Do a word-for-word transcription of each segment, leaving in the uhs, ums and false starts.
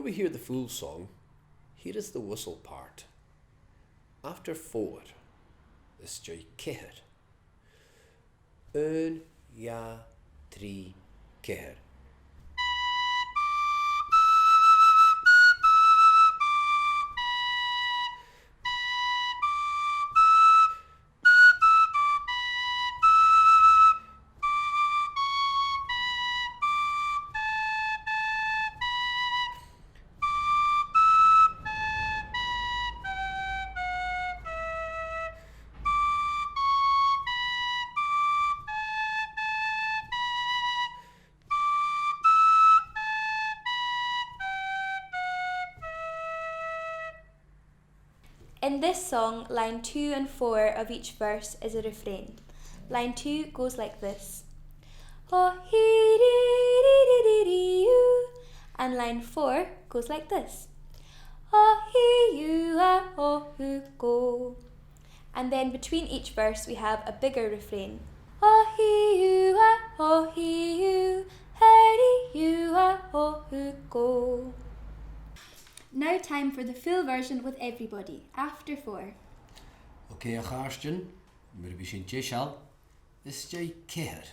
To hear the full song, here is the whistle part. After four, às dèidh ceithir. Aon, dhà, trì, ceithir. In this song, line two and four of each verse is a refrain. Line two goes like this. O hee dee dee dee dee dee oo. And line four goes like this. O hee oo ah o hoo go. And then between each verse we have a bigger refrain. O hee oo ah o hee oo, hee dee oo ah o hoo go. Now time for the full version with everybody, after four. Ok, a chàirdean, mura bi sinn deiseil, às dèidh ceithir.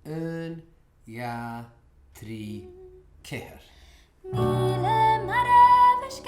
Aon, dhà, trì, ceithir. Mìle marbh is